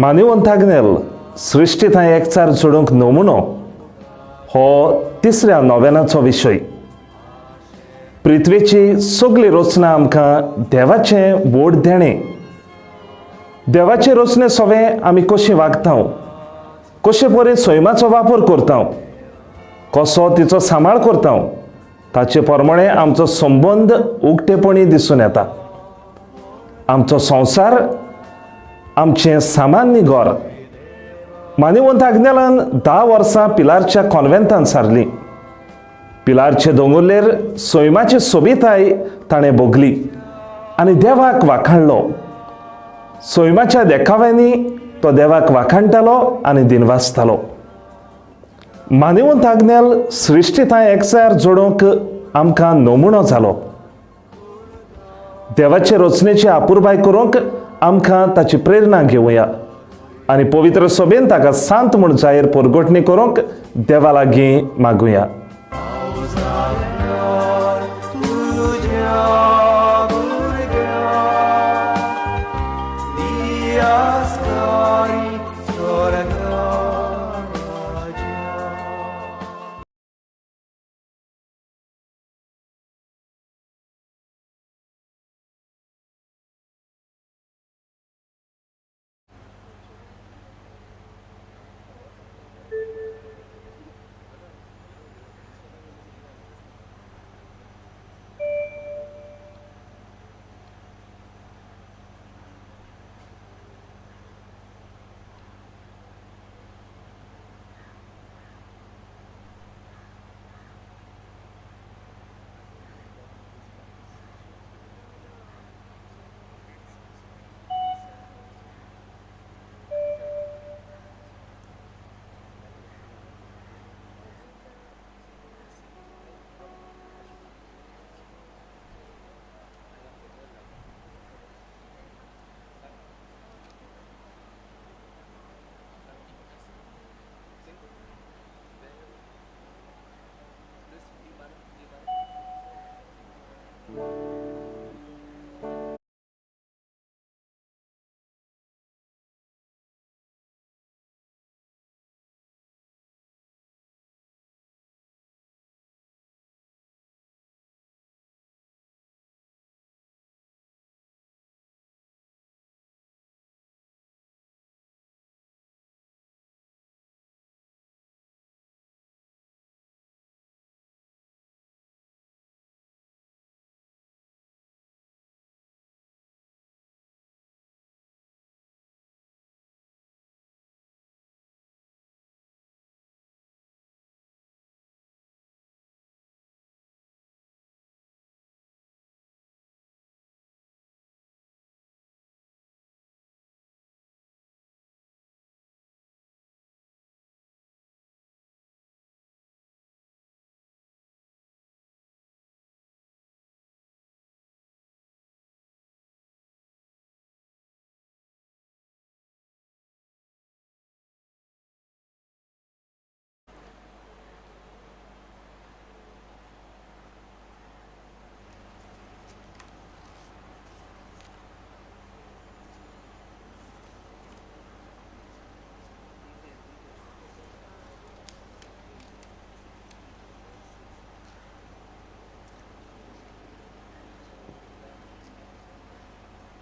मानिवंत आग्नेल सृश्टी थंय एकचार जोडूंक नमुनो हो तिसऱ्या नोवेनाचो विशय. पृथ्वेची सगळी रचना आमकां देवाचें व्हड देणें. देवाचे रचने सवें आमी कशी वागता, कशे परे सैमाचो वापर करता, कसो तिचो सांबाळ करता, ताचे प्रमाणे आमचो संबंद उक्तेपणी दिसून येता. आमचो संवसार, आमचें सामान्य घर. मानिवंत आग्नेलान 10 वर्सां पिलारच्या कॉन्वेंतान सारली. पिलारचे दोंगुल्लेर सैमाची सोबिताय ताणें भोगली आनी देवाक वाखाणलो. सैमाच्या देखाव्यांनी तो देवाक वाखाणटालो आनी दिनवासतालो. मानिवंत आग्नेल सृश्टी थंय एकचार जोडूंक आमकां नमुनो जालो. देवाचे रचनेची अपुरबाय करूंक आमकां ताची प्रेरणा घेवया आनी पवित्र सभेन ताका सांत म्हूण जाहीर परगटणी करूंक देवा लागीं मागुया.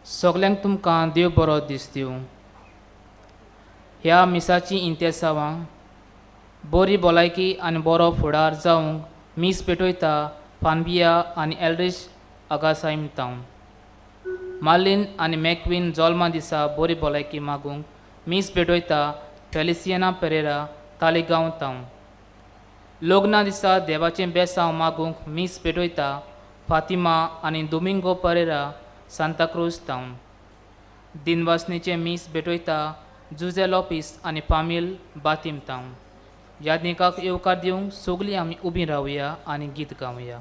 सगल्यांक तुमकां देव बरो दीस दिवं. ह्या मिसाची इंतेसांवां बरी भलायकी आनी बरो फुडार जावंक मीस पेटयता फानबिया आनी एल्ड्रीश आगासायम तावन. मार्लीन आनी मॅकवीन जल्मा दिसा बरी भलायकी मागूंक मीस पेटयता फेलिसियना पेरेरा तालिगांव तावन. लग्ना दिसा देवाचें बेसांव मागूंक मीस पेटयता फातिमा आनी दोमिंगो परेरा सांताक्रूज तावन. दिनवासनीचें मीस भेटयता जुजे लोपीस आनी फामील बातीम तावन. यादनिकाक येवकार दिवंक सगळीं आमी उबीं रावया आनी गीत गावया.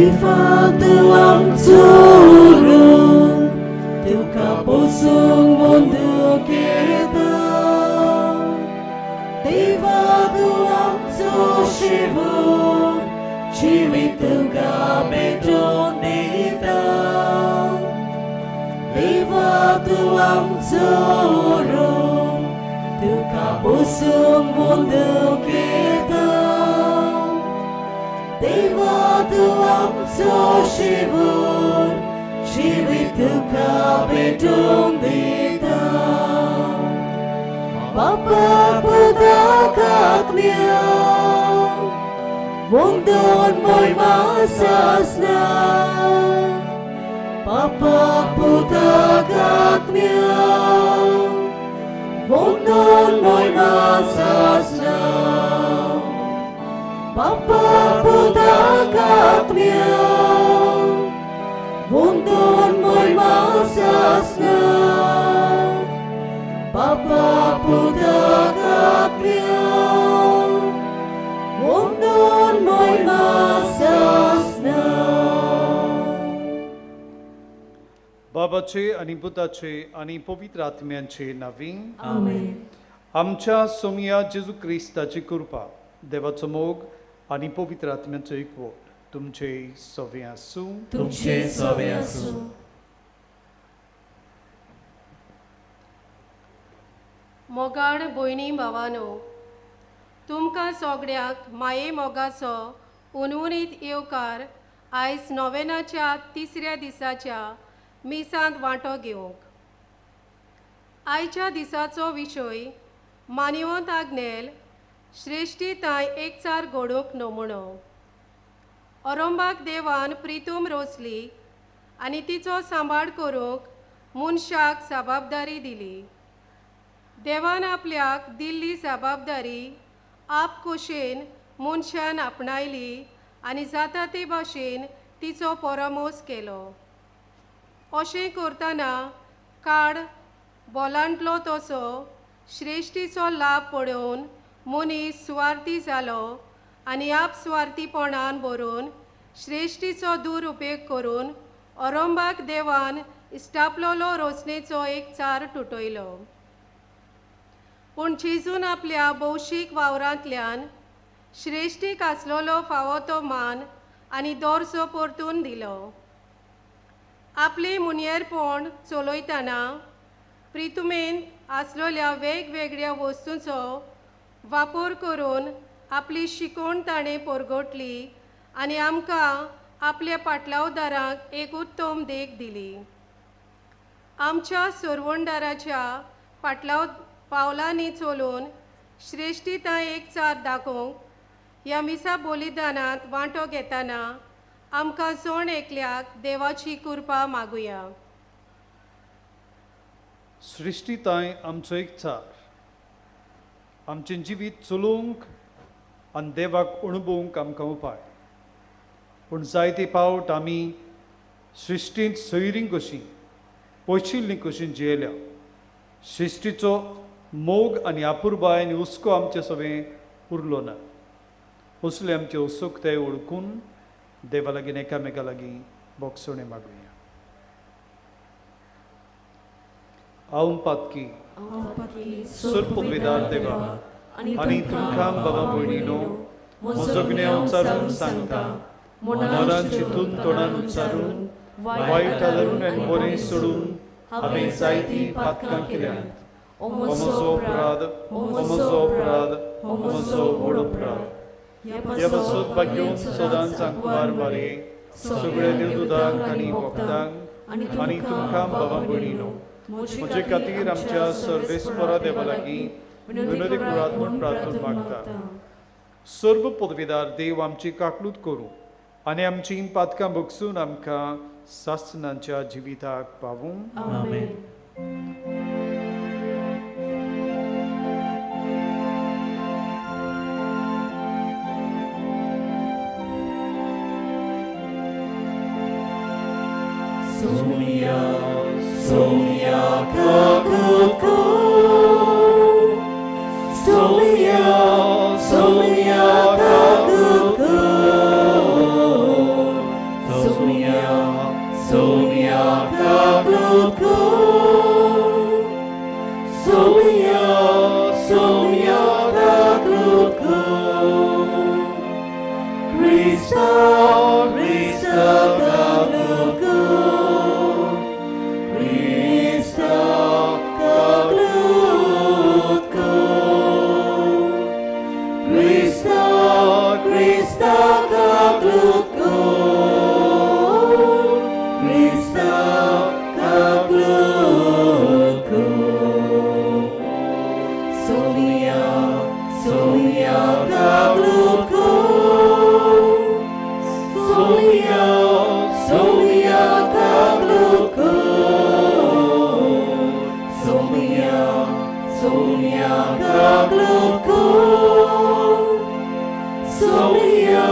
देवा तूं आमचो तुका पोसूंक वंदूक येता. देवा तूं आमचो शिवूर जिवीत तुका भेटोवन दिता. देवा तूं आमचो तुका पोसूंक वंदूक येता. देवा तूं आमचो शिवूर जिवीत तुका भेटोवन दिता. बापा पुताक आत्म्याक वंदन मोयमा सासना. बापा पुताक आत्म्याक वंदन मोयमा सासना. बापा पुताक आत्म्याक वंदन मोयमा सासना. बापा पुताक आत्म्याक वंदन मोयमा सासना. बाबाचे आनी पुताचे आनी पवित्र आत्म्यांचे नांवी आमेन. आमच्या सोमया जेजू क्रिस्ताची कृपा, देवाचो मोग आनी पवित्र आत्म्याचो एकवट तुमचे सवे आसूं. तुमचे सवे आसूं. मोगाळ भयणी भावानो, तुमकां सगळ्यांक माये मोगाचो उनउनीत येवकार आयज नोवेनाच्या तिसऱ्या दिसाच्या मिसांत वांटो घेवंक. आयच्या दिसाचो विशय मानिवंत आग्नेल श्रेश्ठीताय एकचार घडोवंक नमुणो. अरंबाक देवान प्रितूम रोचली आनी तिचो सांबाळ करूंक मनशाक जबाबदारी दिली. देवान आपल्याक दिल्ली जबाबदारी आपखोशेन मनशान आपणायली आनी जाता ते भाशेन तिचो परामोस केलो. अशें करतना काळ बोलांटलो तसो श्रेश्ठीचो लाभ पळोवन मनीस सुवार्थी जालो आनी आपसुवार्थीपणान भरून श्रेश्ठीचो दुरुपेग करून अरंबाक देवान इस्टापलोलो रोचणेचो एक चार तुटयलो. पूण जेजून आपल्या भौशीक वावरांतल्यान श्रेश्ठीक आसलेलो फावो तो मान आनी दर्जो परतून दिलो. आपलें मुनयेरपण चलयतना प्रितुमेन आसलेल्या वेगवेगळ्या वस्तूंचो वापर करून आपली शिकवण ताणें परगटली आनी आमकां आपल्या पाटलावदारांक एक उत्तम देख दिली. आमच्या सरवणदाराच्या पाटलाव पावलांनी चलून श्रेश्ठीताय एकचार दाखोवंक ह्या मिसा बलिदानांत वांटो घेतना आमकां जण एकल्याक देवाची कृपा मागुया. सृश्टीताय आमचो एकचार आमचें जिवीत चलोवंक आनी देवाक अणभवूंक आमकां उपाय. पूण जायते फावट आमी सृश्टींत सोयरीं कशीं पयशिल्लीं कशीं जियेल्या. सृश्टीचो मोग आनी आपुरबाय आनी हुस्को आमचे सवें उरलो ना. असले आमचे उत्सुकताय ओळखून देवा लागीं एकामेका लागीं बोगसणें मागुया. हांव पातकी सर्पवेदार देवा आनी तुमकां बाबा भयणीनो म्हजो गुन्यांव उच्चारून सांगता. मनान चिंतून तोंडान उच्चारून वायट आदरून आनी बरें सोडून हांवें जायतीं पातकां केल्यांत. म्हजो अपराध, म्हजो अपराध, म्हजो व्हड अपराध. ह्या पासत भाग्योवन सदांच आंकवार मारये सगळ्या देवदूतांक आनी भक्तांक आनी तुमकां बाबा भयणीनो म्हजे खातीर आमच्या सर्वेस्परा देवा लागीं विनोदी कुळात म्हूण प्रार्थना मागता. सर्व पदवीदार देव आमची काकलूत करूं आनी आमची पातकां भोगसून आमकां सासनाच्या जिविताक पावूं. आमेन. Sonia, Sonia kakutko, Sonia, Sonia kakutko, Saumya काकलूत कर, सोम्या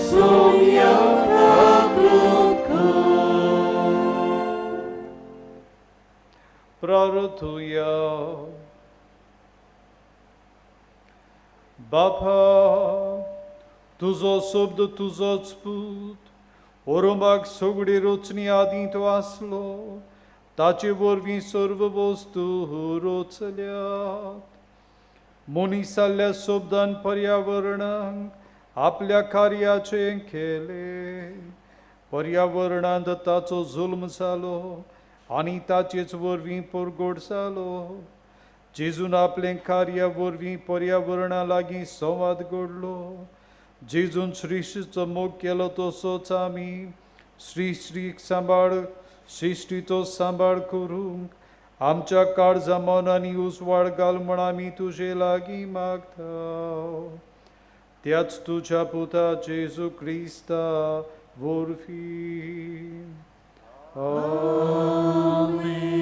सोम्या काकलूत कर. प्रार्थुया. बापा, तुजो शब्द तुजोच पूत ओरोंबाक सगळी रचणी आदीं तो आसलो, ताचे वरवीं सर्व वस्तू रचल्यात. मनीसाल्या शब्दान पर्यावरणाक आपल्या कार्याचें केलें. पर्यावरणांत ताचो जुल्म जालो आनी ताचेच वरवीं परगट जालो. जेजून आपलें कार्या वरवीं पर्यावरणा लागीं संवाद घडलो. जेजून सृश्टीचो मोग केलो तसोच आमी सृश्टीक सांबाळ सृश्टीचो सांबाळ करूंक आमच्या काळजा मनांनी उजवाड घाल म्हण आमी तुजे लागीं मागता. त्याच तुज्या पुता जेजू क्रिस्ता वरवीं. आमेन.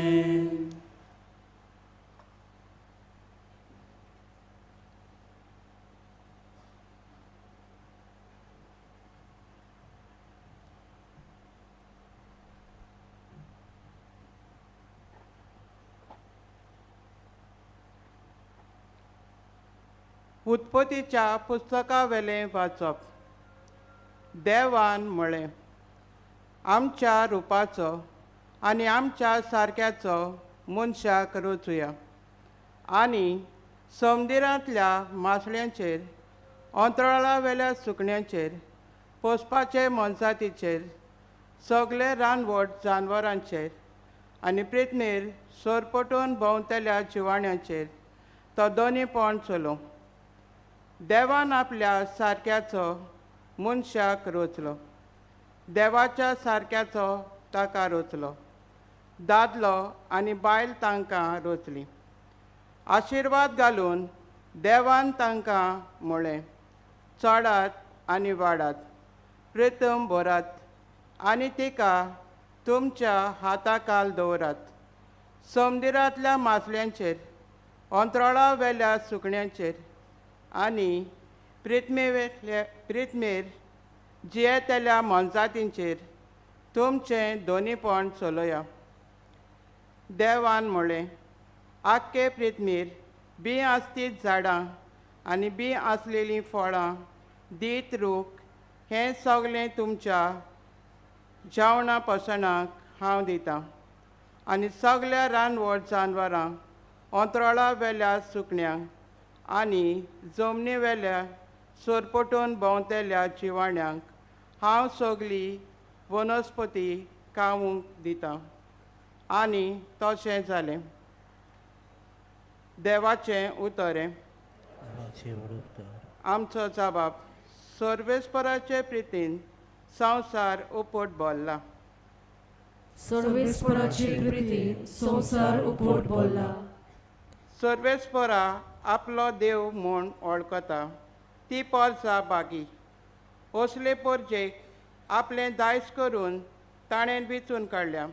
उत्पत्तीच्या पुस्तकावेलें वाचप. देवान म्हळें, आमच्या रुपाचो आनी आमच्या सारक्याचो मनशाक रचुया आनी समुद्रांतल्या मासळ्यांचेर, अंतराळावेल्या सुकण्यांचेर, पोसपाचे मनजातीचेर, सगळे रानवट जानवरांचेर आनी पृथ्वीर सरपटून भोंवतल्या जिवाण्यांचेर तो दोनीपण चलोवं. देवान आपल्या सारक्याचो मनशाक रचलो, देवाच्या सारक्याचो ताका रचलो, दादलो आनी बायल तांकां रचली. आशिर्वाद घालून देवान तांकां म्हळें, चडात आनी वाडात, प्रितम भरात आनी तिका तुमच्या हाताखाल दवरात. समुद्रांतल्या मासळ्यांचेर, अंतराळावेल्या सुकण्यांचेर आनी पृथ्वीर जियेतल्या मनजातींचेर तुमचें दोनीपण चलया. देवान म्हळें, आख्खे पृथ्वीर बीं आसतीत झाडां आनी बीं आसलेलीं फळां दीत रूख हें सगळें तुमच्या जेवणा पसणाक हांव दितां आनी सगळ्या रानवट जानवरांक, अंतराळावेल्या सुकण्यांक आनी जमनीवेल्या सरपटून भोंवतल्या जिवाण्यांक हांव सगळी वनस्पती खावंक दितां. आनी तशें जालें. देवाचें उतर. आमचो जबाब सर्वेस्पराचे प्रितीन संवसार उपट भरला. सर्वेस्पराचे प्रितीन संवसार उपट भरला. सर्वेस्परा आपलो देव म्हूण वळखता ती परजा बागी. असले परजेक आपलें दायज करून ताणें विचून काडल्या.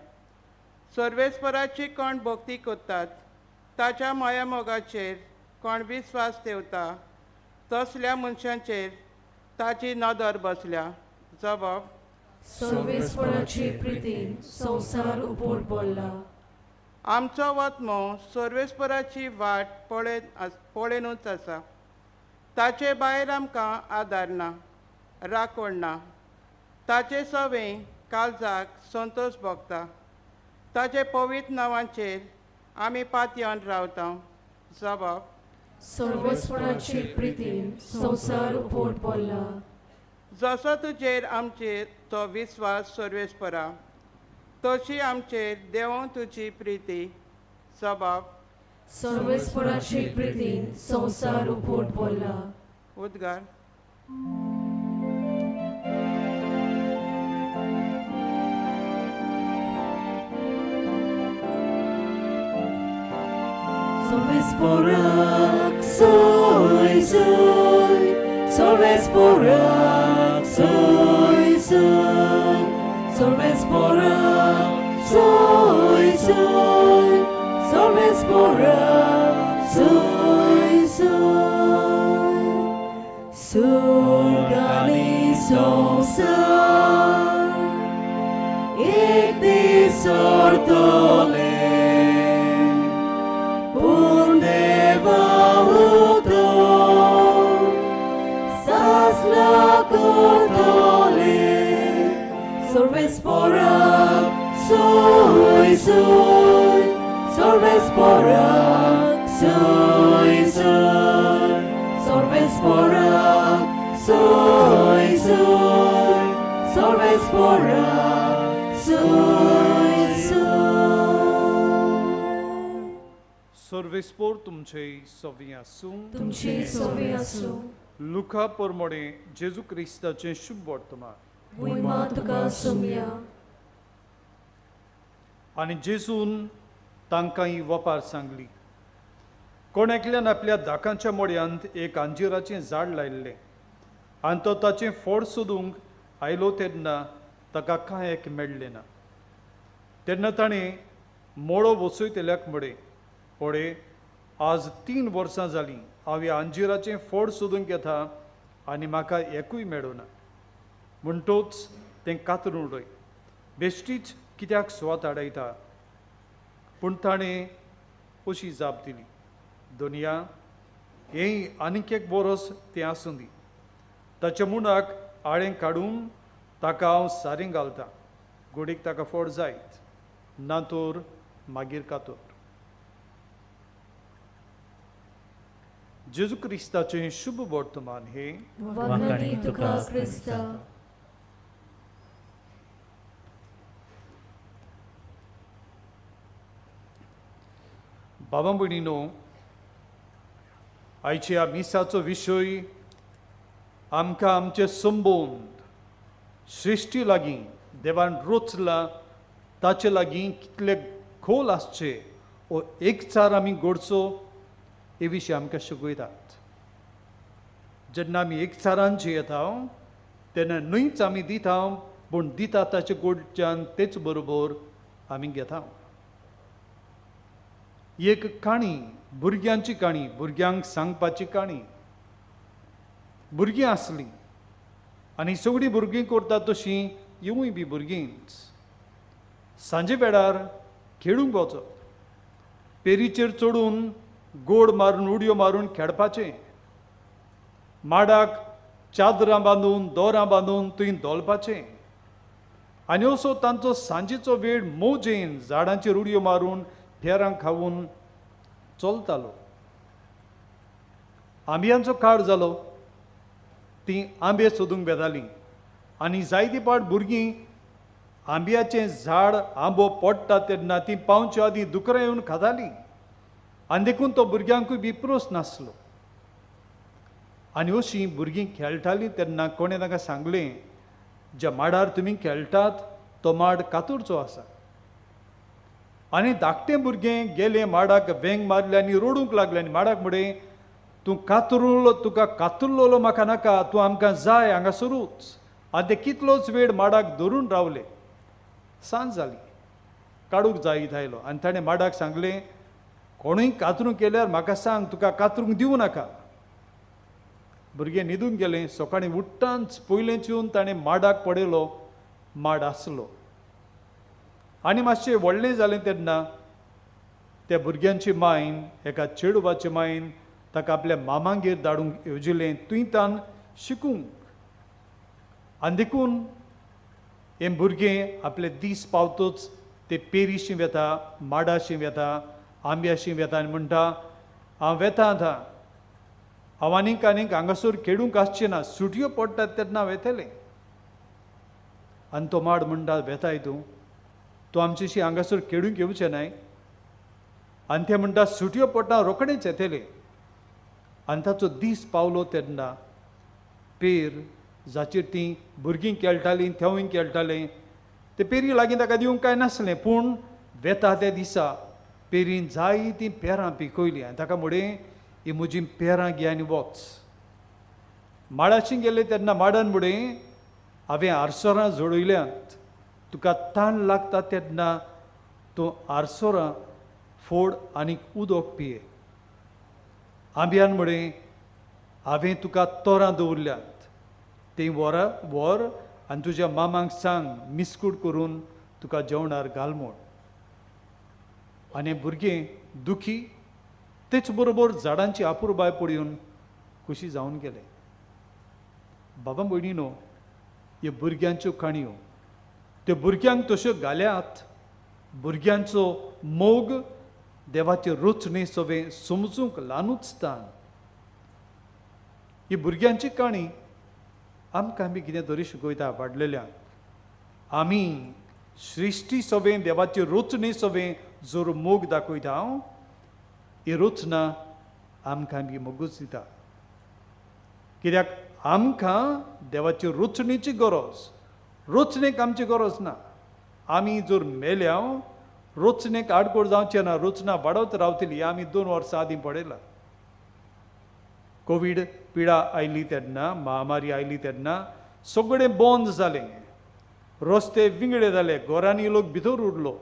सर्वेस्पराची कोण भक्ती करतात, ताच्या मायामोगाचेर कोण विस्वास ठेवता, तसल्या मनशांचेर ताची नदर बसल्या. जबाब. सर्वेस्पराचे प्रितीन संवसार उपट भरला. आमचो वतमो सर्वेस्पराची वाट पळयनूच आसा. ताचे भायर आमकां आदार ना, राखण ना. ताचे सवें काळजाक संतोश भोगता. ताचे पवित्र नांवाचेर आमी पातयेवन रावता. जबाब. सर्वेस्पराचे प्रितीन संवसार उपट भरला. जसो तुजेर आमचेर तो विस्वास सर्वेस्परा, तशी आमचेर देवों तुजी प्रिती. जबाब. सर्वेस्पराचे प्रितीन संवसार उपट भरला. उद्गार. सर्वेस्पराक सोय सोय, सर्वेस्पराक सोय सोय, सर्वेस्पराक सोय सोय, सर्वेस्पराक सोय. सोय सोय सर्वेस्पोरा सोय सोय सर्वेस्पोरा सोय सोय. सर्वेस्पोर तुमचे सवी आसूं. तुमचे सवी आसूं. लुका परमोडे जेजू क्रिस्ताचें शुभ वर्तमान. मोहिमा तुका सोम्या. आनी जेजून तांकां ही वपार सांगली. कोण एकल्यान आपल्या दाकांच्या मोड्यांत एक अंजिराचें झाड लायिल्लें आनी तो ताचें फोड सोदूंक आयलो तेन्ना ताका कांय एक मेळ्ळें ना. तेन्ना ताणें मोडो वसयतल्याक म्हळें, पळय आज 3 वर्सां जालीं हांव ह्या अंजिराचें फोड सोदूंक येता आनी म्हाका एकूय मेळना. म्हणटोच तें कातरून उडय, बेश्टीच कित्याक सुवात आडयता. पूण ताणें अशी जाप दिली, दुनिया हें आनीक एक बरोस तें आसूं दी, ताच्या मुणाक आळें काडून ताका हांव सारें घालतां, गोडीक ताका फोड जायत ना तर मागीर कातर. जेजू क्रिस्ताचें शुभ वर्तमान हें. वाखाणी तुका क्रिस्ता. बाबा भयणीनो, आयच्या मिसाचो विशय आमकां आमचे संबंद सृश्टी लागीं देवान रोचला ताचे लागीं कितले खोल आसचे ओ एकचार आमी घडचो हे विशीं आमकां शिकयतात. जेन्ना आमी एकचारान जियेता तेन्ना न्हयच आमी दिता, पूण दिता ताचे गोडच्यान तेच बरोबर आमी घेता. एक काणी, भुरग्यांची काणी, भुरग्यांक सांगपाची काणी. भुरगीं आसलीं आनी सगळीं भुरगीं करतात तशीं येवूय बी भुरगींच. सांजे वेळार खेळूंक वचप, पेरीचेर चडून गोड मारून उडयो मारून खेळपाचें, माडाक चादरां बांदून दोरां बांदून थंय धोलपाचें आनी असो तांचो सांजेचो वेळ मोजेन झाडांचेर उडयो मारून पेरां खावन चलतालो. आंब्यांचो काळ जालो, तीं आंबे सोदूंक वेतालीं आनी जायती पाट भुरगीं आंब्याचें झाड आंबो पडटा तेन्ना तीं पावचे आदीं दुकरां येवन खातालीं आनी देखून तो भुरग्यांकूय बी प्रस्न नासलो. आनी अशीं भुरगीं खेळटालीं तेन्ना कोणें तांकां सांगलें, ज्या माडार तुमी खेळटात तो माड कातुरचो आसा. आनी धाकटें भुरगें गेलें माडाक वेंग मारलें आनी रडूंक लागलें आनी माडाक म्हळें, तूं कातरुलो, तुका कातुरलोलो म्हाका नाका, तूं आमकां जाय हांगासरूच. आनी ते कितलोच वेळ माडाक धरून रावले. सांज जाली, काडूंक जायत आयलो आनी ताणें माडाक सांगलें, कोणूय कातरूंक केल्यार म्हाका सांग, तुका कातरूंक दिवं नाका. भुरगें न्हिदूंक गेलें. सकाळीं उठ्ठांच पयलेंच येवन ताणें माडाक पळयलो, माड आसलो. आनी मातशें व्हडलें जालें तेन्ना त्या भुरग्यांची मायन, एका चेडवाची मायन ताका आपल्या मामागेर धाडूंक येवजिलें, थंय तान शिकूंक. आनी देखून हें भुरगें आपले दीस पावतच ते पेरीशी वेता, माडाशी वेता, आंब्याशी वेता आनी म्हणटा, हांव वेता आतां, हांव आनीक आनीक हांगासर खेळूंक आसचें ना, सुटयो पडटात तेन्ना वेतलें. आनी तो माड म्हणटा, वेताय तूं, तूं आमचेशी हांगासर खेळूंक येवचें न्हय. आनी ते म्हणटा, सुटयो पडटा रोखडेच येतले. आनी ताचो दीस पावलो तेन्ना पेर जाचेर तीं भुरगीं खेळटालीं तेवूय खेळटालें, ते पेरी लागीं ताका दिवंक कांय नासलें, पूण वेता त्या दिसा पेरीन जायतीं पेरां पिकयलीं आनी ताका म्हळें, ही म्हजीं पेरां घे आनी वच. माडाशी गेले तेन्ना माडान म्हळें, हांवें आरसोरां जोडयल्यांत, तुका ताण लागता तेन्ना तूं आरसोरां फोड आनी उदक पिये. आंब्यान म्हळें, हांवें तुका तोरां दवरल्यांत, तीं व्हर व्हर आनी तुज्या मामाक सांग मिस्कूट करून तुका जेवणार घाल म्हूण. आनी भुरगें दुखी तेच बरोबर झाडांची आपुरबाय पळोवन खुशी जावन गेले. बाबा भयणीनो, ह्यो भुरग्यांच्यो काणयो, त्यो भुरग्यांक तश्यो घाल्यात, भुरग्यांचो मोग देवाचे रचणे सवे समजूंक ल्हानूच तान. ही भुरग्यांची काणी आमकां आमी कितें तरी शिकयता वाडलेल्यांक. आमी सृश्टी सवे देवाची रचणे सवे जर मोग दाखयता, ही रचना आमकां बी मोगूच दिता. कित्याक आमकां देवाची रचणेची गरज, रचणेक आमची गरज ना. आमी जर मेल्या रचणेक आडकोळ जावचें ना, रचना वाडत रावतली. आमी 2 वर्सां आदीं पळयलां, कोवीड पिडा आयली तेन्ना, महामारी आयली तेन्ना सगळें बंद जालें, रस्ते विंगडे जाले, घरांनी लोक भितर उरलो,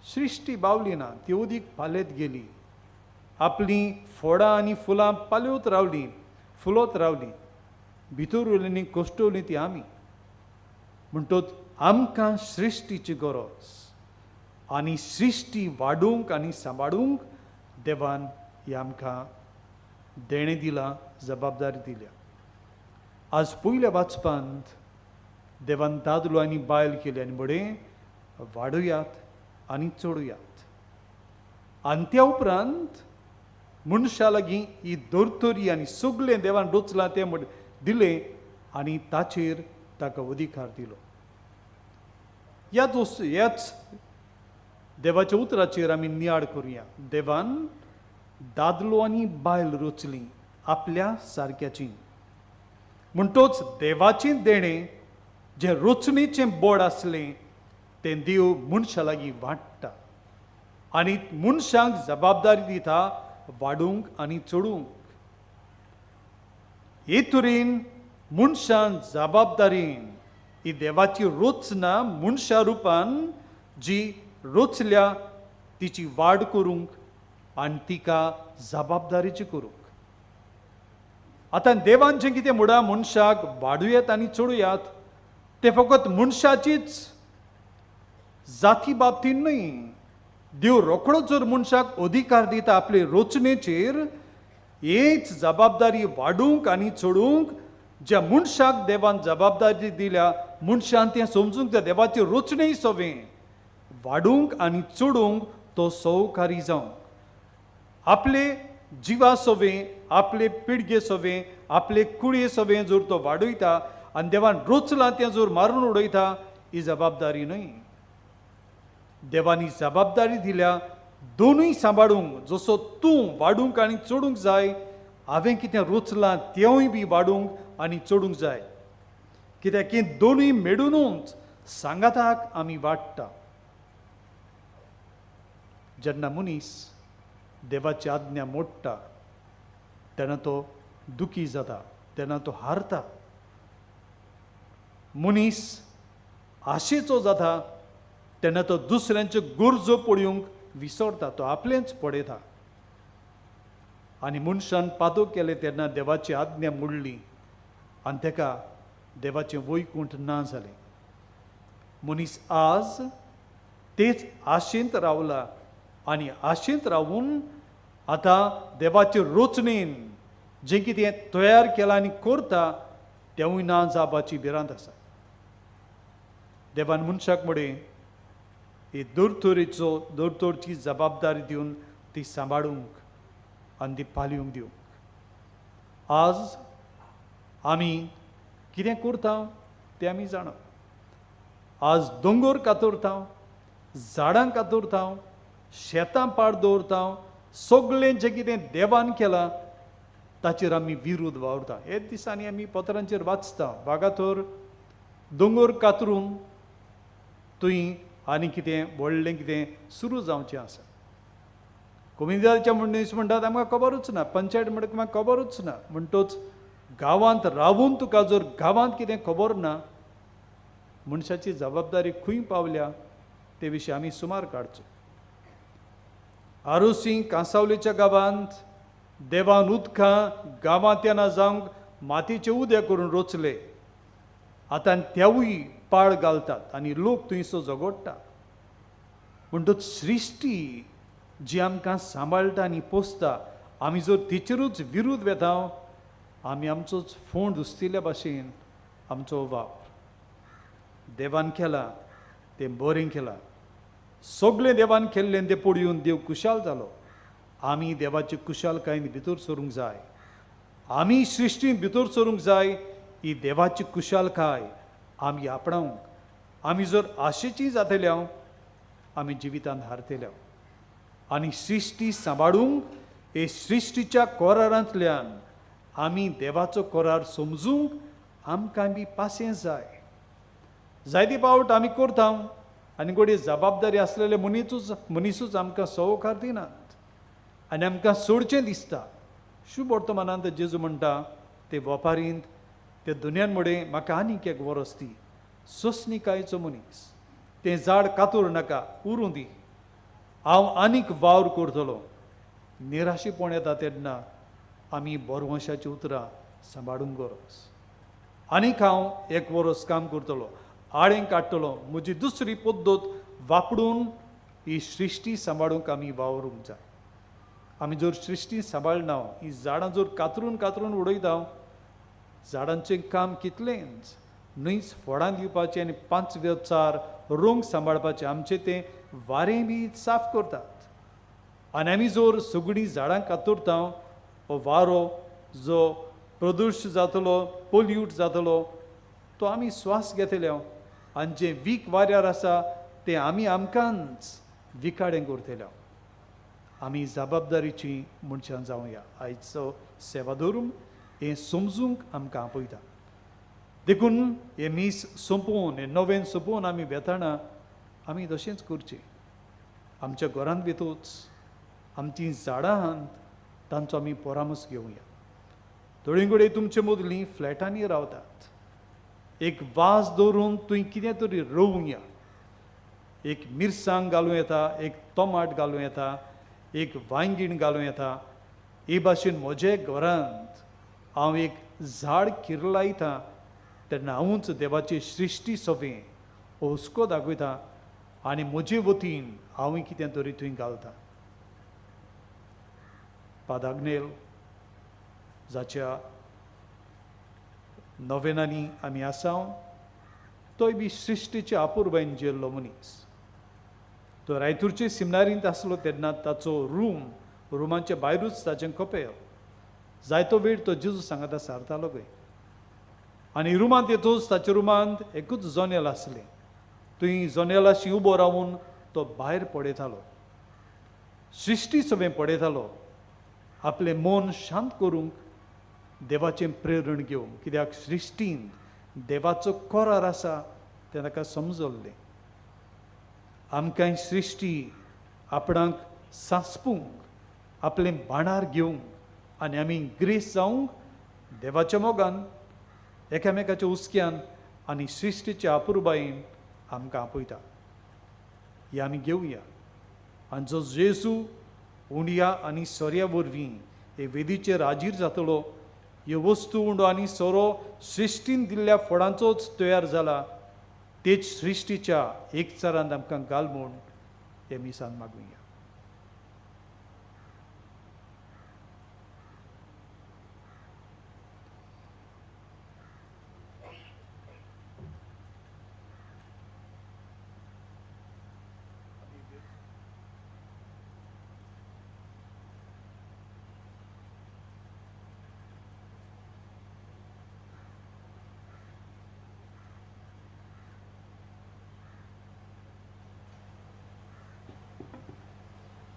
सृश्टी बावली ना, ती उदीक पालयत गेली, आपलीं फळां आनी फुलां पालयत रावलीं, फुलत रावलीं, भितर उरलीं आनी कश्टवलीं ती आमी. म्हणटच आमकां सृश्टीची गरज आनी सृश्टी वाडूंक आनी सांबाळूंक देवान ही आमकां देणें दिलां, जबाबदारी दिल्या. आज पयल्या वाचपांत देवान दादलो आनी बायल केली आनी बडें वाडुयात आनी चडुयात. आनी त्या उपरांत मनशा लागीं ही धर्तरी आनी सगळें देवान रचलां तें म्हण दिलें आनी ताचेर ताका अधिकार दिलो. ह्याच देवाच्या उतराचेर आमी नियाळ करुया. देवान दादलो आनी बायल रचली आपल्या सारक्याची. म्हणटोच देवाचें देणें जें रचणेचें बोड आसलें तें देव मनशा लागीं वांट्टा आनी मनशांक जबाबदारी दिता वाडूंक आनी चडूंक. हे तरेन मनशान जबाबदारीन ही देवाची रचना मनशा रुपान जी रचल्या तिची वाड करूंक आनी तिका जबाबदारीची करूंक. आतां देवान जें कितें म्हणा मनशाक वाडुयात आनी चडुयात तें फकत मनशाचीच जाती बाबतीन न्हय. देव रोखडो जर मनशाक अधिकार दिता आपले रचणेचेर, हीच जबाबदारी वाडूंक आनी चडूंक ज्या मनशाक देवान जबाबदारी दिल्या मनशान तें समजूंक जाय. देवाची रचणेय सवें वाडूंक आनी चडूंक तो सहकारी जावंक, आपले जिवा सवें, आपले पिळगे सवें, आपले कुळये सवें जर तो वाडयता आनी देवान रचलां तें जर मारून उडयता ही जबाबदारी न्हय. देवानी जबाबदारी दिल्या दोनूय सांबाळूंक. जसो तूं वाडूंक आनी चडूंक जाय, हांवें कितें रचलां तेंवूय बी वाडूंक आनी चडूंक जाय. कित्याक की दोनूय मेळुनूच सांगाताक आमी वाडटा. जेन्ना मनीस देवाची आज्ञा मोडटा तेन्ना तो दुखी जाता, तेन्ना तो हारता. मनीस आशेचो जाता तेन्ना तो दुसऱ्यांच्यो गरजो पळोवंक विसरता, तो आपलेंच पळयता. आनी मनशान पादो केले तेन्ना देवाची आज्ञा मोडली आनी ताका देवाचें वैकुंठ ना जालें. मनीस आज तेच आशेंत रावला आनी आशेंत रावून आतां देवाचे रचणेन जें कितें तयार केलां आनी करता तेंवूय ना जावपाची भिरांत आसा. देवान मनशाक म्हणलें ही धर्तरेचो धर्तरची जबाबदारी दिवन ती सांबाळूंक आनी ती पालयूंक दिवंक. आज आमी कितें करता तें आमी जाणा. आज दोंगर कातरता, झाडां कातरता, शेतां पाड दवरता, सगळें जें कितें देवान केलां ताचेर आमी विरोध वावरता. हे दिसांनी आमी पत्रांचेर वाचता, वागातोर दोंगर कातरून थंय आनी कितें व्हडलें कितें सुरू जावचें आसा. कोमिदाच्या मनीस म्हणटात आमकां खबरूच ना, पंचायत म्हणटा आमकां खबरूच ना. म्हणटच गांवांत रावून तुका जर गांवांत कितें खबर ना, मनशाची जबाबदारी खंय पावल्या ते विशीं आमी सुमार काडचो. आरोसी कांसावलेच्या गांवांत देवान उदकां गांवांत येना जावंक मातयेचें उदक करून रचले. आतां तेवूय पाळ घालतात आनी लोक थंयसो झगडटा. म्हणटच सृश्टी जी आमकां सांबाळटा आनी पोसता, आमी जर तिचेरूच विरुद्ध वेता आमी आमचोच फोंड उस्तिल्ल्या भाशेन आमचो वावर. देवान केला तें बरें केलां, सगळें देवान केल्लें तें पळोवन देव खुशाल जालो. आमी देवाचे खुशालकायेन भितर सरूंक जाय, आमी सृश्टींत भितर सरूंक जाय. ही देवाची खुशालकाय आमी आपणावंक आमी जर आशेची जातले आमी जिवितांत हारतले. आनी सृश्टी सांबाळूंक हे सृश्टीच्या कोरारांतल्यान आमी देवाचो कोरार समजूंक आमकां बी पासियेंस जाय. जायते पावट आमी करता आनी घडये जबाबदारी आसलेले मनीसूच आमकां सवकार दिनात आनी आमकां सोडचें दिसता. शुभ वर्तमानांत जेजू म्हणटा ते वेपारींत ते दुनियान मुडे म्हाका आनीक एक वरस दी. सोंसणीकायेचो मनीस, तें झाड कातूर नाका, उरूं दी, हांव आनीक वावर करतलो. निराशेपण येता तेन्ना आमी बरवंशाची उतरां सांबाळूंक गरज. आनीक हांव एक वरस काम करतलो, आळें काडटलो, म्हजी दुसरी पद्दत वापरून ही सृश्टी सांबाळूंक आमी वावरूंक जाय. आमी जर सृश्टी सांबाळना, ही झाडां जर कातरून कातरून उडयता, झाडांचें काम कितलेंच न्हयच फळां दिवपाचें आनी पांचव्यो चार रंग सांबाळपाचें, आमचें तें वारें बी साफ करतात. आनी आमी जर सगळीं झाडां कातरता, हो वारो जो प्रदूश जातलो, पोल्यूट जातलो, तो आमी स्वास घेतले आनी जें वीख वाऱ्यार आसा तें आमी आमकांच विकाडें करतले. आमी जबाबदारीची मनशां जावया. आयचो सेवा धरून हें समजूंक आमकां आपयता. देखून हें मीस सोंपोवन, हें नवें सोंपोवन आमी वेताना आमी तशेंच करचें. आमच्या घरांत वेतूच आमचीं झाडां आहात तांचो आमी परामर्श घेवया. थोडे कडेन तुमचे मदलीं फ्लॅटांनी रावतात, एक वाज दवरून तुवें कितें तरी रोवया. एक मिरसांग घालूं येता, एक टोमाट घालूं येता, एक वांयगीण घालूं येता. हे भाशेन म्हजे घरांत हांव एक झाड किरलायता तेन्ना हांवूच देवाची सृश्टी सोबें हुस्को दाखयता आनी म्हजे वतीन हांवूय कितें तरी थंय घालता. पादाग्नेल जाच्या नवेनांनी आमी आसा, तोय बी सृश्टीच्या अपुरबायेन जियेल्लो मनीस. तो रायतूरचे सिमनारींत आसलो तेन्ना ताचो रूम, रुमाच्या भायरूच ताचें कपेल. जायतो वेळ तो जेजू सांगाता सारतालो खंय. आनी रुमांत येतूच ताच्या रुमांत एकूच जनेल आसलें. थंय जनेलाशी उबो रावून तो भायर पळयतालो, सृश्टी सगळें पळयतालो, आपलें मन शांत करूंक देवाचें प्रेरण घेवंक. कित्याक सृश्टींत देवाचो करार आसा तें ताका समजल्लें. आमकां सृश्टी आपणाक सांसपूंक, आपलें बाणार घेवंक आनी आमी ग्रेस जावंक देवाच्या मोगान, एकामेकाच्या हुस्क्यान आनी सृश्टीच्या अपुरबायेन आमकां आपयता. ही आमी घेवया. आनी जो जेजू उंडया आनी सोऱ्या वरवीं हे वेदीचेर हाजीर जातलो, ह्यो वस्तू उंडो आनी सोरो सृश्टीन दिल्ल्या फळांचोच तयार जाला, तेच सृश्टीच्या एकचारांत आमकां घाल म्हूण हे मिसान मागुया.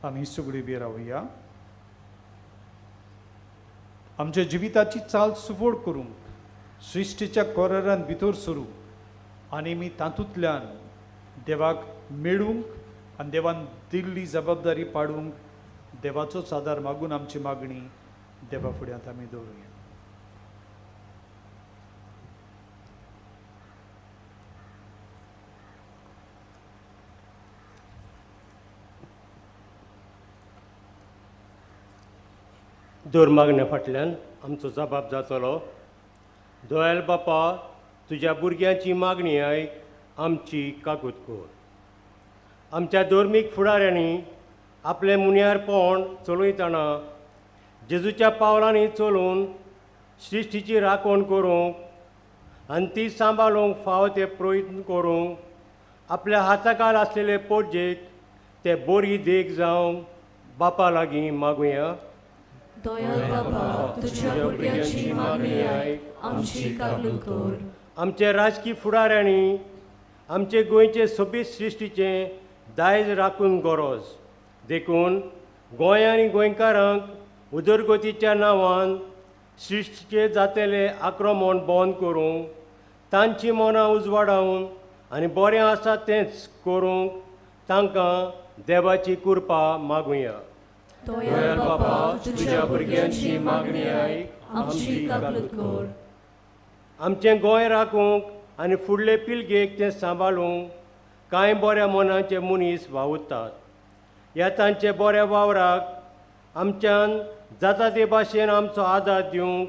आमी सगळीं बी रावया. आमच्या जिविताची चाल सुफळ करूंक सृश्टीच्या कोरारान भितर सरूंक आनी आमी तातूंतल्यान देवाक मेळूंक आनी देवान दिल्ली जबाबदारी पाडूंक देवाचोच आदार मागून आमची मागणी देवा फुड्यांत आमी दवरुया. दर मागण्या फाटल्यान आमचो जबाब जातलो. दोयाल बापा, तुज्या भुरग्यांची मागणी आयक, आमची काकूत कर. आमच्या धर्मीक फुडाऱ्यांनी आपलें मुन्यारपण चलयतना जेजूच्या पावलांनी चलून सृश्टीची राखण करूंक आनी ती सांबाळूंक फावो ते प्रयत्न करूंक आपल्या हाताकाल आसलेले पोटजेक ते बरी देख जावंक बापा लागीं मागुया. दयाळ बाबा, तुज्या भुरग्यांची मागणी आयक, आमची काकलूत कर. आमचे राजकी फुडाऱ्यांनी आमचे गोंयचे सोबीत सृश्टीचें दायज राखून गरज देखून गोंय आनी गोंयकारांक उदरगतीच्या नांवान सृश्टीचेर जातलें आक्रमण बंद करूंक, तांची मनां उजवाडावन आनी बरें आसा तेंच करूंक तांकां देवाची कृपा मागुया. दयाळ बाबा, तुज्या भुरग्यांची मागणी आयक, आमची काकलूत कर. आमचें गोंय राखूंक आनी फुडले पिळगेक तें सांबाळूंक कांय बऱ्या मनाचे मनीस वावुरतात. ह्या तांचे बऱ्या वावराक आमच्यान जाता ते भाशेन आमचो आदार दिवंक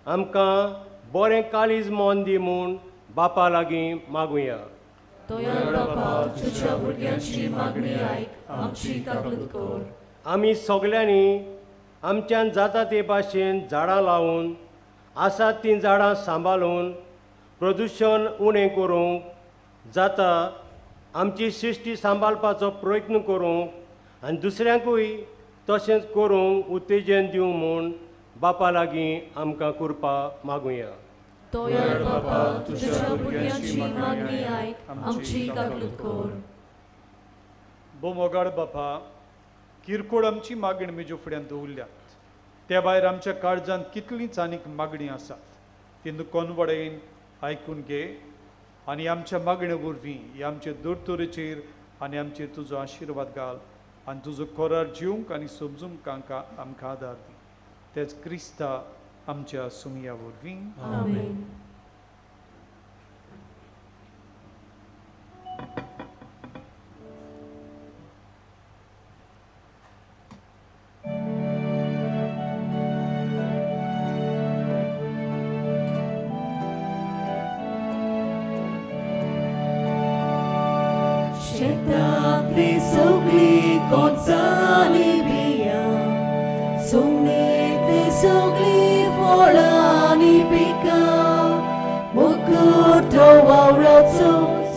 आमकां बरें काळीज मन दी म्हूण बापा लागीं मागुया. दयाळ बाबा, तुज्या भुरग्यांची मागणी आयक, आमची काकलूत कर. आमी सगल्यांनी आमच्यान जाता ते भाशेन झाडां लावन आसात तीं झाडां सांबाळून प्रदुशण उणें करूंक जाता आमची सृश्टी सांबाळपाचो प्रयत्न करूंक आनी दुसऱ्यांकूय तशेंच करूंक उत्तेजन दिवं म्हूण बापा लागीं आमकां कृपा मागुया. दयाळ बाबा, तुज्या भुरग्यांची मागणी आयक, आमची काकलूत कर. बोमोगाड बापा, किरकोळ आमची मागणी म्हज्या फुड्यान दवरल्यात. त्या भायर आमच्या काळजांत कितलींच आनीक मागणी आसात ती कोनवडेन आयकून घे आनी आमच्या मागणे वरवीं ह्या आमचे दोतोरेचेर आनी आमचेर तुजो आशिर्वाद घाल आनी तुजो कोरार जिवंक आनी समजूंक आमकां आदार दी. तेच क्रिस्ता आमच्या सुमया वरवीं. आमेन. शेतांतली सगळी कोचानी बियां, सुमणेंतली सगळी फळां आनी पिकां, मुकुट वावराचो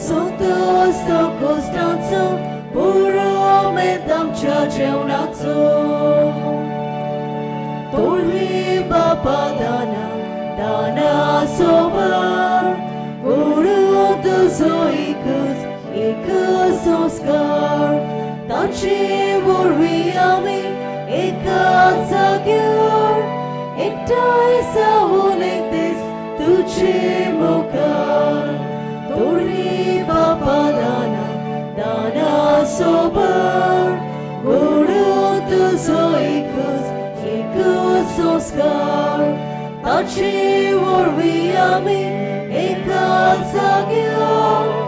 संतोस तो कोस्ताचो, पुरो मेद आमच्या जेवणाचो. तोरी बापा दाना दाना सोबर, गुरू तुजो एकच एक संस्कार, ताचे वरवीं आमी एकाच जाग्यार एकठांय जावन एक दीस तुजे मुखार. तोरी बापा दाना दाना सोबर, गुरू तुजो एकच एक संस्कार, ताचे वरवीं आमी एकाच जाग्यार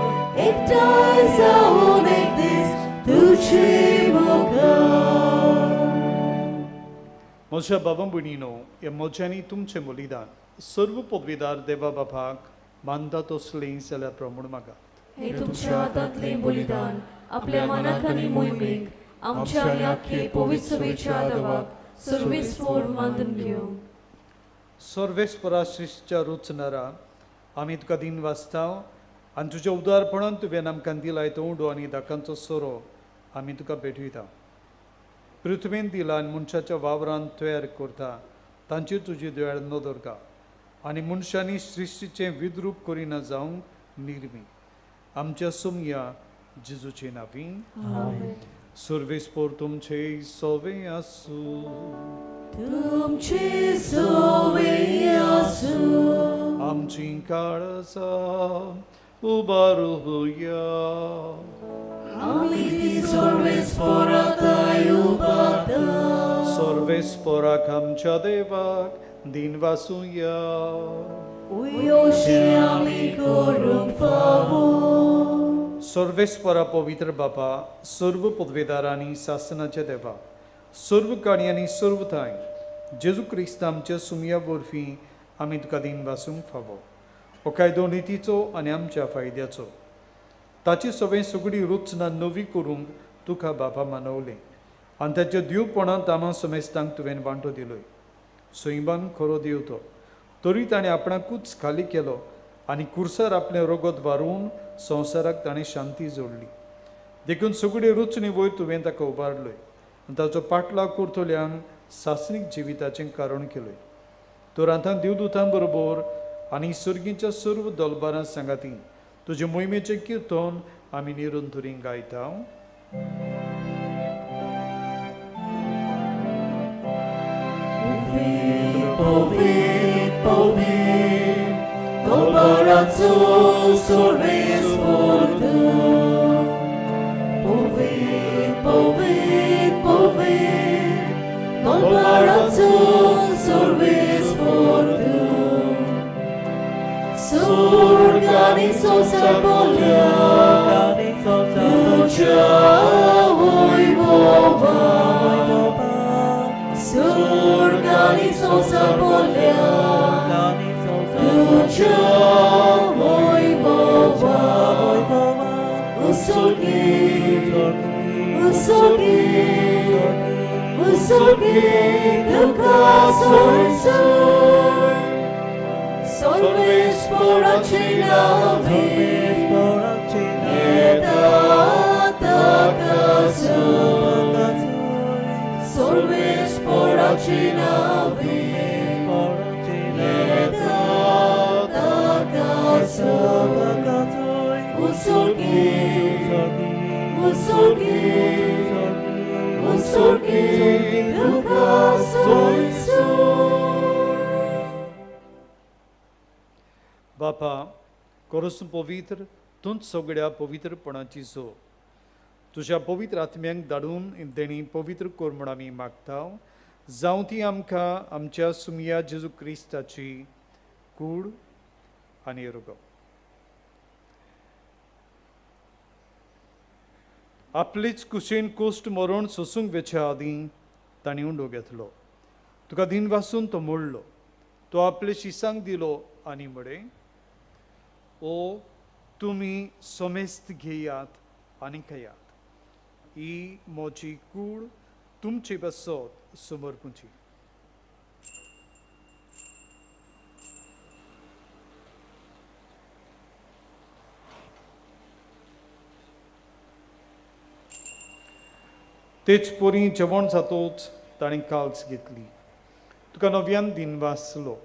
एकठांय जावन एक दीस तुजे मुखार. म्हज्या बाबा भयणीनो, ह्या म्हज्यांनी तुमचें बलिदान सर्व पदवीदार देवा बापाक मानता तसलें जाल्यार प्रमाण मागात. हे तुमच्या हातांतलें बलिदान आपल्या मनाक आनी मोहिमेक आमच्या आनी आख्खे पवित्र सभेच्या देवाक सर्वेस्पर मानून घेवं. सर्वेस्परा सृश्टीच्या रचणारा, आमी तुका दिन वाचता आनी तुज्या उदारपणान तुवें आमकां दिलाय तो उंडो आनी दाकांचो सोरो आमी तुका भेटयता. पृथ्वीन दिला आनी मनशाच्या वावरान तयार करता तांचेर तुजी दयाळ नदर घाल आनी मनशांनी सृश्टीचें विद्रूप करिना जावंक निर्मी. आमच्या सुमया जेजूचे नांवी. सर्वेस्पर तुमचे सोवे आसूं. तुमचे सोवे आसूं. आमची काळजां उबारुया. आमी सर्वेस्पराक उबारता. सर्वेस्पराक आमच्या देवाक दिन वासुया. उयोशे आमी करूंक फावो. सर्वेस्परा पवित्र बापा, सर्व पदवेदार आनी सासनाच्या देवा, सर्व काणी आनी सर्व थांय जेजू क्रिस्त आमच्या सुमया वरवीं आमी तुका दिन वासूंक फावो. हो कायदो नितीचो आनी आमच्या फायद्याचो. ताची सगळी सगळी रचना नवी करूंक तुका बापा मानवलें आनी ताच्या देवपणांत आमा समेस्तांक तुवें वांटो दिलोय. सैमान खरो देव तो, तरी ताणें आपणाकूच खाली केलो आनी कुर्सार आपलें रगत वारोवन संवसाराक ताणें शांती जोडली. देखून सगळे रुचणी वयर तुवें ताका उबारलोय आनी ताचो पाटलाव करतल्यांक सासणीक जिविताचें कारण केलोय. तर आतां देवदूतां बरोबर आनी सर्गीच्या सर्व दलबारां सांगाती तुजे मोहिमेचें किर्तन आमी निरंतरी गायता. बापा कोरसून पवित्र तूंच सगळ्या पवित्रपणाची सो तुज्या पवित्र आत्म्यांक धाडून देणी पवित्र कर म्हूण आमी मागता. जावं ती आमकां आमच्या सुमया जेजू क्रिस्ताची कूड आनी रोगो. आपलीच कुशीन कोश्ट मरण सोसूंक वेच्या आदीं तांणी उंडो घेतलो. तुका दिन वासून तो मोडलो, तो आपले शिसांक दिलो आनी म्हळें, ओ तुमी समेस्त घेयात आनी खायात, ही म्हजी कूड तुमचे पासत समर्पूची. तेच परी जेवण जातोच ताणें काल्स घेतली, तुका नव्यान दिन वाचलो,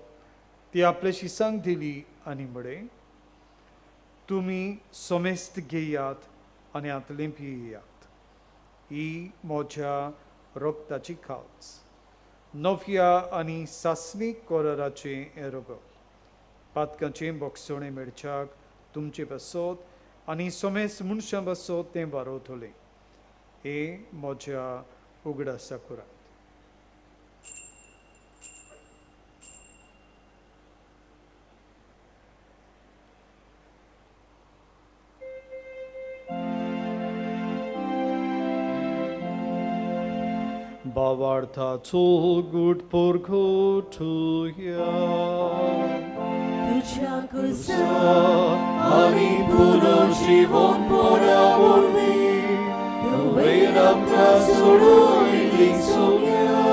ती आपल्या शिसांक दिली आनी म्हळें, तुमी समेस्त घेयात आनी हातलें पियात, ही म्हज्या रक्ताची खाल्स, नव्या आनी सासणीक कराराचें हें रगत, पातकांचें बोगसणें मेळच्याक तुमचे पासत आनी समेस्त मनशां पासत तें वारवतलें. हे म्हज्या उगडासा करात. भावार्थाचो गूट परगटुया तुज्या कुसा आनी पुनर्जिवनपणा वरवीं तुवें आमकां सोडयली सोम्या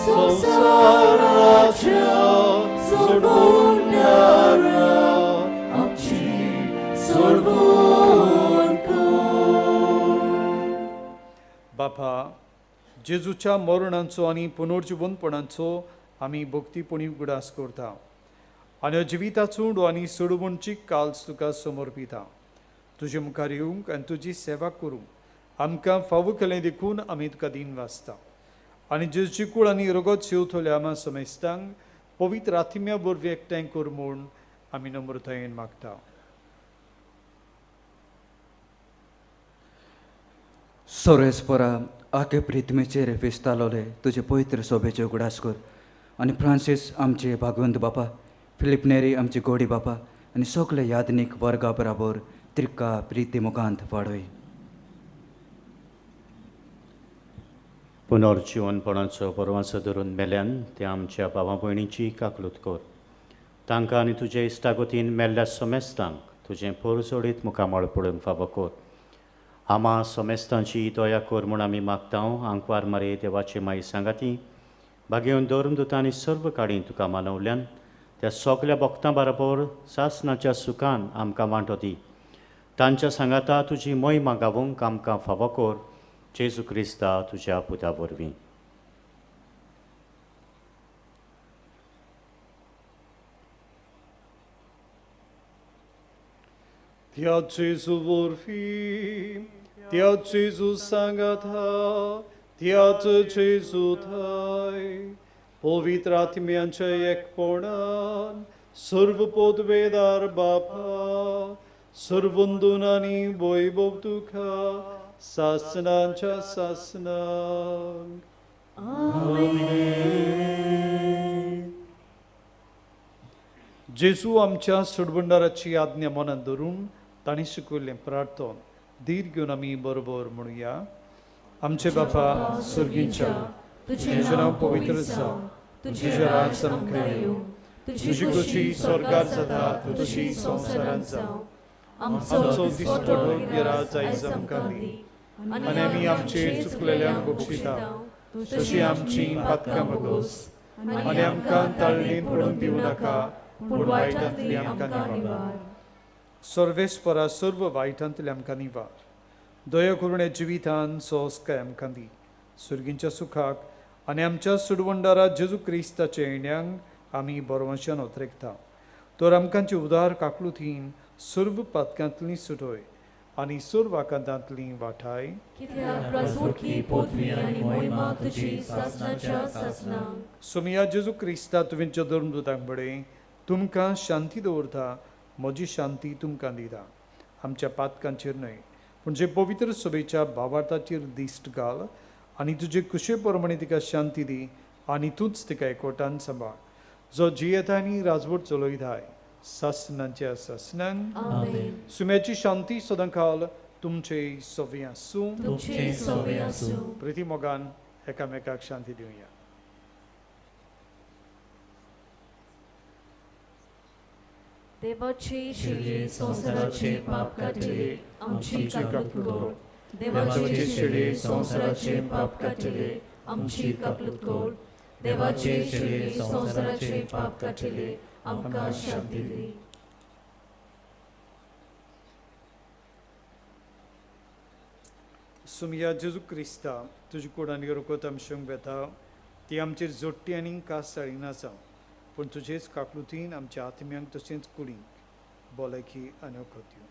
संवसाराच्या सोडवणाऱ्या आमची सोडवण कर. बापा, जेजूच्या मरणाचो आनी पुनर्जिवनपणाचो आमी भक्तीपणी उगडास करता आनी जिविताचो उंडो आनी सोडवणची काल्स तुका समर्पिता. तुजे मुखार येवंक आनी तुजी सेवा करूंक आमकां फावो केलें देखून आमी तुका दीन वाचता आनी जेजूची कूड आनी रगत सेवतल्या आमा समेस्तांक पवित्र आत्म्या वरवीं एकठांय कर म्हूण आमी नम्रतायेन मागता. सोरेस्परा आखे प्रिथमेचेर फेस्तालोले तुजे पवित्र सोबेचे उगडास कर आनी फ्रांसीस आमचे भागवंत बापा, फिलीप नेरी आमचे गोडी बापा आनी सगळे यादनीक वर्गा बराबर त्रिका प्रिती मुखांत वाडय. पुनर्जिवनपणाचो परवासो धरून मेल्यान त्या आमच्या भावा भयणीची काकलूत कर. तांकां आनी तुजे इश्टागतीन मेल्ल्या समेस्तांक तुजें पोरजोडीत मुखामळ पळोवंक फावो कर. आमा समेस्तांची दया कर म्हूण आमी मागता. आंकवार मारे देवाचे माई सांगाती भागेवन धर्मदूतांनी सर्व काडी तुका मानवल्यान त्या सगल्या भक्तां बरोबर सासणाच्या सुखान आमकां वांटो दी. तांच्या सांगाता तुजी मोहिमा गावूंक आमकां फावो कर जेजू क्रिस्ता तुज्या पुता वरवीं. त्या जेजू वरवीं, त्या जेजू सांगाता, त्याच जेजू थाय पवित्र आत्म्यांच्या एकपणान सर्व पदवेदार बापा सर्वंदून आनी वैभव तुका सासनांच्या सासनांक. जेजू आमच्या सोडवणदाराची आज्ञा मनांत धरून तांणी शिकयल्लें प्रार्थन धीर घेवन आमी बरोबर म्हणुया. आमचे बापा स्वर्गींच्या, तुजें नांव पवित्र जावं, तुजें राज आमकां येवं, तुजी खोशी स्वर्गार जाता तशी संवसारांत जावं. आमचो दिसपटो गिराज आयज आमकां दी आनी आमी आमचेर चुकलेल्यांक बक्षिता तशी आमची पातकां बगोस आनी आमकां ताळणीन पडूंक दिवं नाका पूण वायटांतली आमकां निवार. सर्वेस्परा सर्व वायटांतली आमकां निवार. दया करुणे जिवितान सोंसकाय आमकां दी. सुर्गींच्या सुखाक आनी आमच्या सुडवंडारा जेजू क्रिस्ताच्या येण्यांक आमी बरवंशान ओतरेकता. तर आमकांची उदार काकलुतीन सर्व पातकांतली सुटोय आनी सर्व आकांतांतली वाठाय. सोमिया जेजू क्रिस्ता तुवेंच्या धर्मदूतांक बडे तुमकां शांती दवरता, म्हजी शांती तुमकां दिता. आमच्या पातकांचेर न्हय पूण जे पवित्र सभेच्या भावार्थाचेर दिश्ट घाल आनी तुजे कुशे प्रमाणे तिका शांती दी आनी तूंच तिका एकवटान सांबाळ, जो जियेता आनी राजवट चलयताय सासनांच्या सासनांक. सुम्याची शांती सदांकाल तुमचे सवे आसूं. प्रिती मोगान एकामेकाक शांती दिवया. देवाचे शिळे संवसाराचे पाप काडटले आमची काकूत कर. देवाचे शिळे संवसाराचे पाप काडटले आमची काकूत कर. देवाचे शिळे संवसाराचे पाप काडटले आमकां शांती दी. सुमिया जेजू क्रिस्ता तुजी कूड आनी रगत आमशेंक वेता ती आमचेर जोडटी आनी कास साळिना जावं, पूण तुजेच काकलुतीन आमच्या आत्म्यांक तशेंच कुडींक भलायकी आनी वखद दिवं.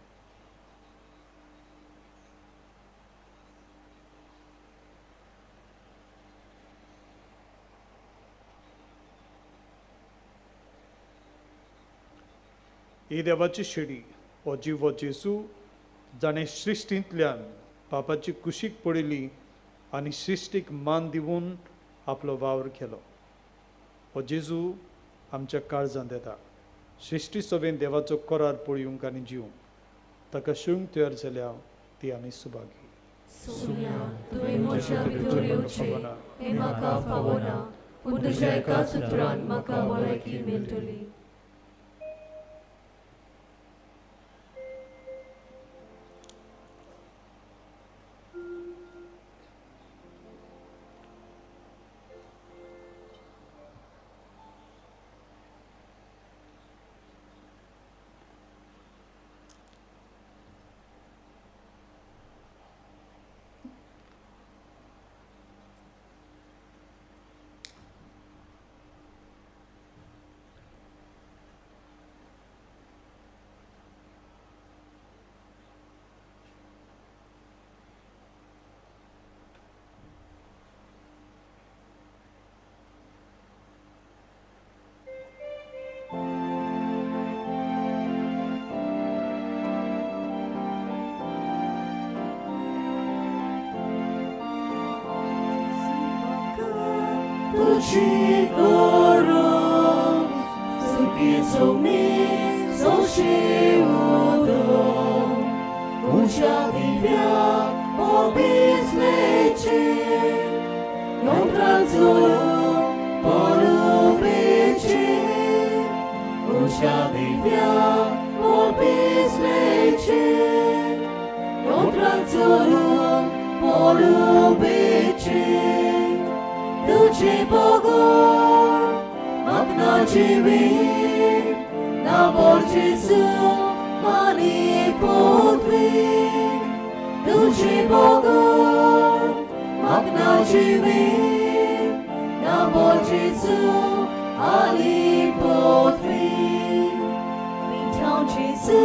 ही देवाची शेडी हो जीव हो जेजू जाणें सृश्टींतल्यान पापाची कुशीक पडिल्ली आनी सृश्टीक मान दिवन आपलो वावर केलो. हो जेजू आमच्या काळजांत येता. सृश्टी सभेन देवाचो करार पळोवंक आनी जिवंक ताका शिवंक तयार जाल्या ती आमी सुभागी. तुवें म्हज्या भितर येवचें हें म्हाका फावना, पूण तुज्या एकाच उतरान म्हाका भलायकी मेळटली. आनी पृथ्वी तुझे बगर म्हाका ना जिवीत ना बोल जेजू आनी पृथ्वी मिठाव जेजू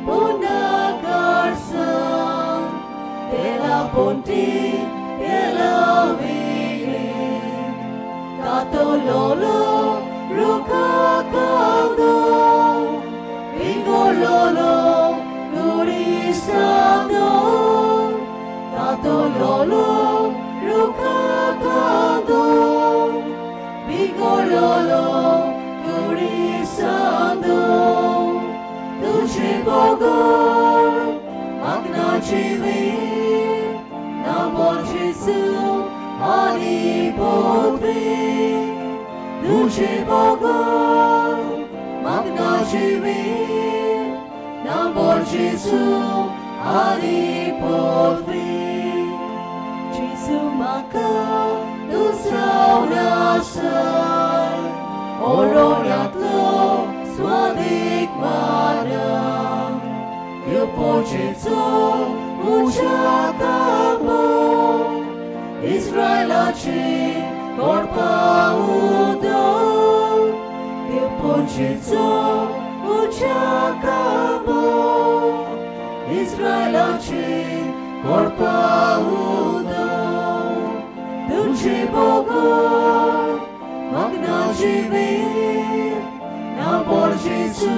पुना garçon de la ponte de la ville Catololo rucacando Bingololo curisando Catololo rucacando Bingololo curisando Dulce bogor magna जिवीत ना बोल जेजू आनी पृथ्वी तुझे बगर म्हाका जिवीत ना बोल जेजू आनी पृथ्वी जेजू म्हाका तूं जावन आसाय ओरोण्यांतलो स्वादीक माना Pochezo uchakabo Israelachi korpaudo Pochezo uchakabo Israelachi korpaudo Dulce bogor magna živir na bol Jesu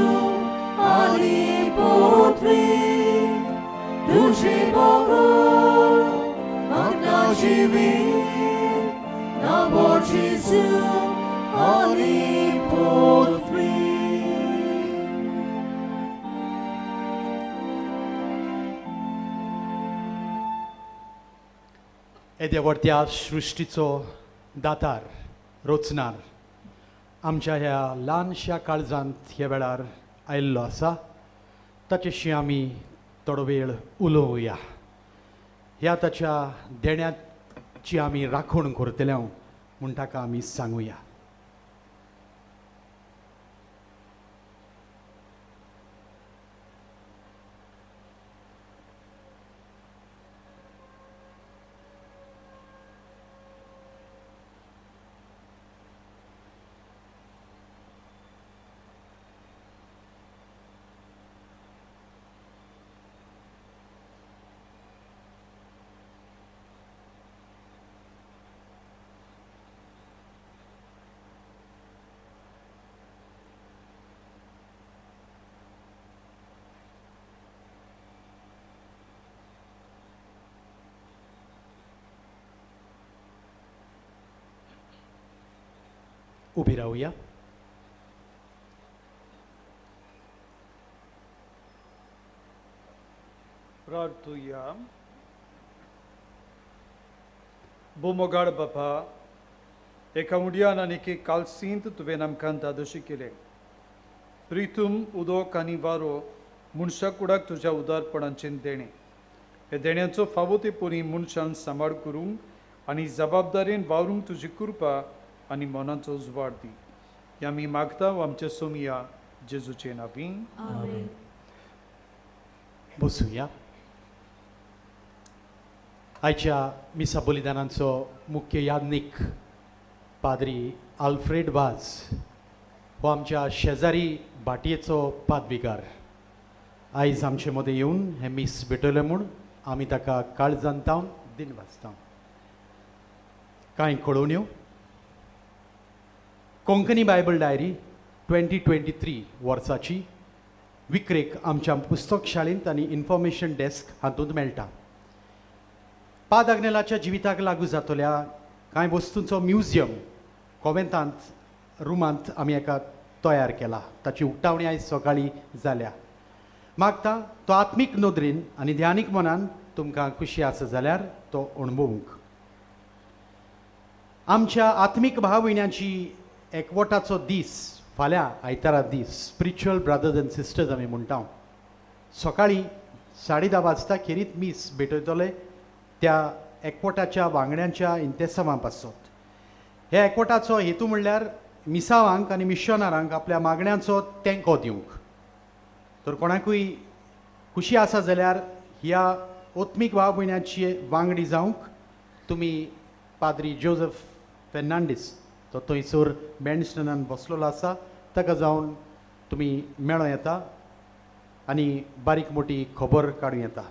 ali पृथ्वी तुझे बगर म्हाका जिवीत ना बोल जेजू आनी पृथ्वी. येद्या व्हडत्या सृश्टीचो दातार रचणार आमच्या ह्या ल्हानश्या काळजांत ह्या वेळार आयिल्लो आसा ताचेशी आमी थोडो वेळ उलोवया. ह्या ताच्या देण्याची आमी राखण करतले म्हूण ताका आमी सांगुया. उबी रावया. प्रार्थुया. बोमोगाड बापा, एका उडयान आनी एके कालसींत तुवें आमकां दादोशी केलें. प्रितूम उदक आनी वारो मनशा कुडाक तुज्या उदारपणाचें देणें. हे देण्याचो फावो ते परी मनशान सांबाळ करूंक आनी जबाबदारेन वावरूंक तुजी कृपा आनी मनाचो उजवाड दी. हे आमी मागता आमच्या सोमिया जेजूचे नांवी. बसुया. आयच्या मिसा बलिदानांचो मुख्य याज्ञीक पाद्री आल्फ्रेड वाज हो आमच्या शेजारी भाटयेचो पादविगार आयज आमचे मदें येवन हें मीस भेटयलें म्हूण आमी ताका काळजान तावन दिन वाचता. कांय कळोवण्यो. कोंकणी बायबल डायरी 2023 वर्साची विक्रेक आमच्या पुस्तक शाळेंत आनी इन्फॉर्मेशन डेस्क हातूंत मेळटा. पाद आग्नेलाच्या जिविताक लागू जातल्या कांय वस्तूंचो म्युझियम कोवेंतांत रुमांत आमी एका तयार केला. ताची उक्तावणी आयज सकाळीं जाल्या. मागता तो आत्मीक नदरेन आनी ध्यानीक मनान तुमकां खुशी आसा जाल्यार तो अणभवूंक. आमच्या आत्मीक भाव भयण्यांची एकवटाचो दीस फाल्यां आयतारा दीस स्पिरिच्युअल ब्रदर्स एंड सिस्टर्स आमी म्हणटा. सकाळीं 10:30 वाजता खेरीत मीस भेटयतले त्या एकवटाच्या वांगड्यांच्या इंतेसांवा पासत. ह्या एकवटाचो हेतू म्हणल्यार मिसावांक आनी मिशनरांक आपल्या मागण्यांचो तेंको दिवंक. तर कोणाकूय खुशी आसा जाल्यार ह्या ओत्मीक भाव भयणाची वांगडी जावंक तुमी पाद्री जोजफ फेर्नांडीस तो थंयसर बँडस्टनान बसलेलो आसा ताका जावन तुमी मेळों येता आनी बारीक मोटी खबर काडूं येता.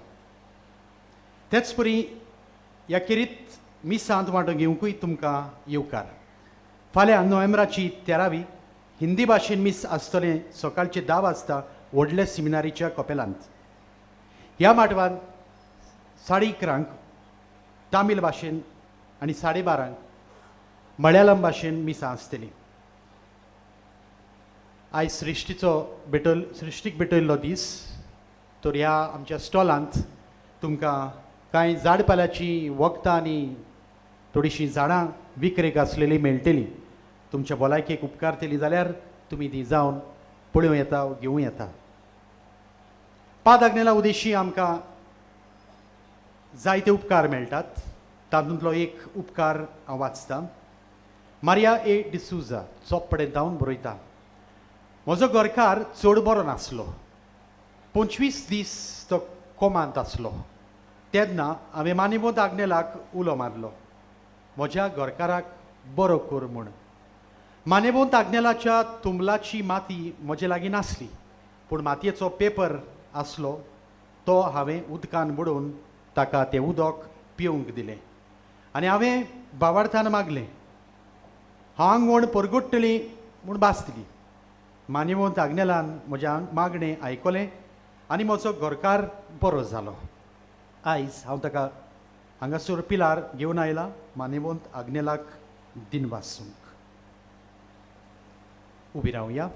तेच परी ह्या खेरीत मिसांत वांटो घेवंकूय तुमकां येवकार. फाल्यां नोव्हेंबराची 13 हिंदी भाशेन मीस आसतलें सकाळचे 10 वाजता व्हडले सिमिनारीच्या कपेलांत. ह्या माटवांत 11:30 तामील भाशेन आनी 12:30 मळयाळम भाशेन मिसां आसतलीं. आयज सृश्टीचो सृश्टीक भेटयल्लो दीस. तर ह्या आमच्या स्टॉलांत तुमकां कांय झाडपाल्याचीं वखदां आनी थोडीशीं झाडां विक्रेक आसलेलीं मेळटलीं. तुमच्या भलायकेक उपकारतली जाल्यार तुमी ती जावन पळोवं येता, घेवं येता. पाद आग्नेला उदेशी आमकां जायते उपकार मेळटात. तातूंतलो एक उपकार हांव वाचतां. मारिया ए डिसूजा चोपडे धांवन बरयता, म्हजो घरकार चड बरो नासलो. 25 दीस तो कोमांत आसलो. तेन्ना हांवें मानेवंत आग्नेलाक उलो मारलो, म्हज्या घरकाराक बरो कर म्हूण. मानेवंत आग्नेलाच्या तुंबलाची माती म्हजे लागीं नासली, पूण मातयेचो पेपर आसलो तो हांवें उदकान बुडोवन ताका तें उदक पिवंक दिलें आनी हांवें बावार्थान मागलें, हांव आंगवण परगट्टली म्हूण भास दिली. मानेवंत आग्नेलान म्हज्या मागणें आयकलें आनी म्हजो घरकार बरो जालो. आयज हांव ताका हांगासर पिलार घेवन आयला मानेवंत आग्नेलाक दिनवासूंक. उबी रावया.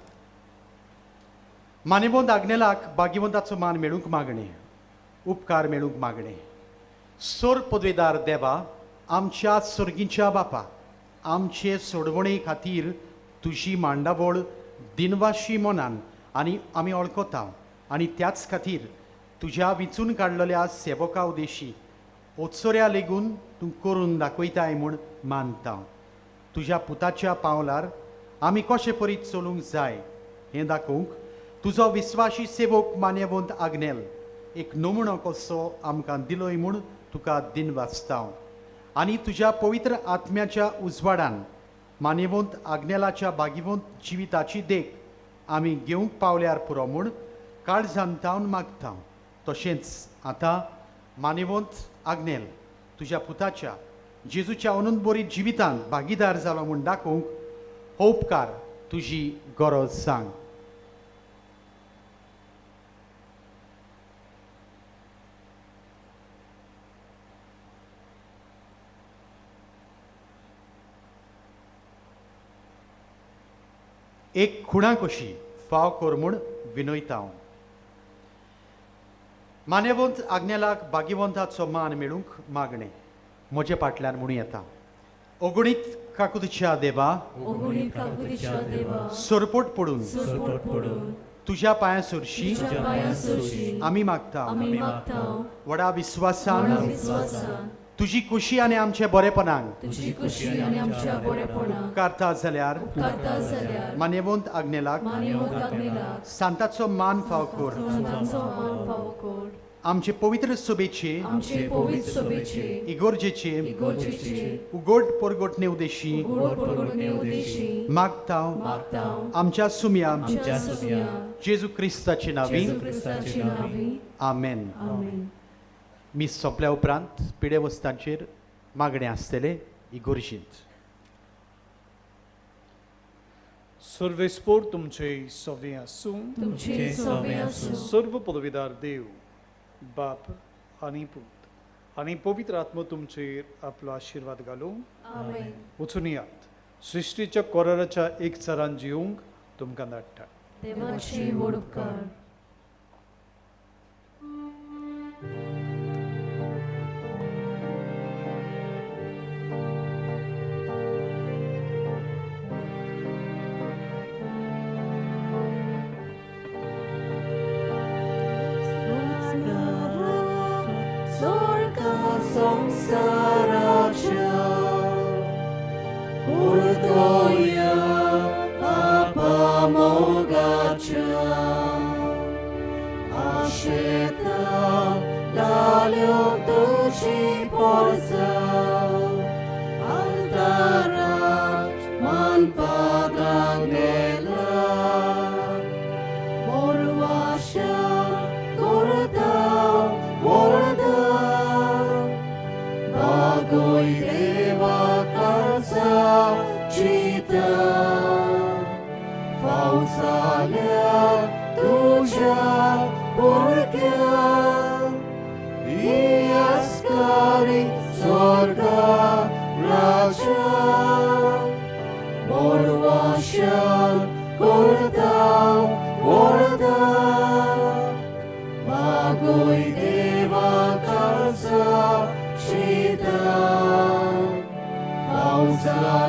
मानेवंत आग्नेलाक भाग्यवंताचो मान मेळूंक मागणें, उपकार मेळूंक मागणें. सोर पदवेदार देवा, आमच्या सर्गीच्या बापा, आमचे सोडवणे खातीर तुजी मांडावळ दिनवाशी मनान आनी आमी वळखता आनी त्याच खातीर तुज्या विंचून काडलेल्या सेवका उदेशी ओत्सोऱ्या लेगून तूं करून दाखयताय म्हूण मानता. तुज्या पुताच्या पावलार आमी कशे परी चलूंक जाय हें दाखोवंक तुजो विस्वाशी सेवक मान्यवंत आग्नेल एक नमुनो कसो आमकां दिलोय म्हूण तुका दिनवासता. आनी तुज्या पवित्र आत्म्याच्या उजवाडान मान्यवंत आग्नेलाच्या भागिवंत जिविताची देख आमी घेवंक पावल्यार पुरो म्हूण काळजान तावन मागता. तशेंच आतां मान्यवंत आग्नेल तुज्या पुताच्या जेजूच्या अनंत बरी जिवितान भागीदार जालो म्हूण दाखोवंक हो उपकार तुजी गरज सांग. एक खुणा कशी फाव कर म्हूण विनयता हांव. मान्यवंत आग्नेलाक भाग्यवंताचो मान मेळूंक मागणें म्हजे फाटल्यान म्हणूं येता. अगणीत काकुतीच्या देवा, सरपट पडून तुज्या पांयां सरशी आमी मागता. व्हडा विस्वासान तुजी खुशी आनी आमचे बरेपणाक उपकारता जाल्यार मान्यवंत आग्नेलाक सांताचो मान फाव कर. आमचे पवित्र सभेचे इगोर्जेचे उगड परगटणे उदेशी मागता आमच्या सुम्या जेजू क्रिस्ताचे नांवी आमेन. मीस सोंपल्या उपरांत पिडे वस्तांचेर मागणें आसतलें इगोर्जेंत. सर्वेस्पोर तुमचे सवे आसूं, सर्व पदवीदार देव बाप आनी पूत आनी पवित्र आत्मो तुमचेर आपलो आशिर्वाद घालूं. वचून यात सृश्टीच्या कोराराच्या एकचारान जिवंक तुमकां धाडटा. देवाचे व्हड उपकार. Urdoya Papa Mogacha. शिता फाव जाल्या तुज्या पोरक्या इयास्कारी स्वर्गा राजा मोरवाशान करता वरदा मागोय देवा काळजा शिता फाव जाल्या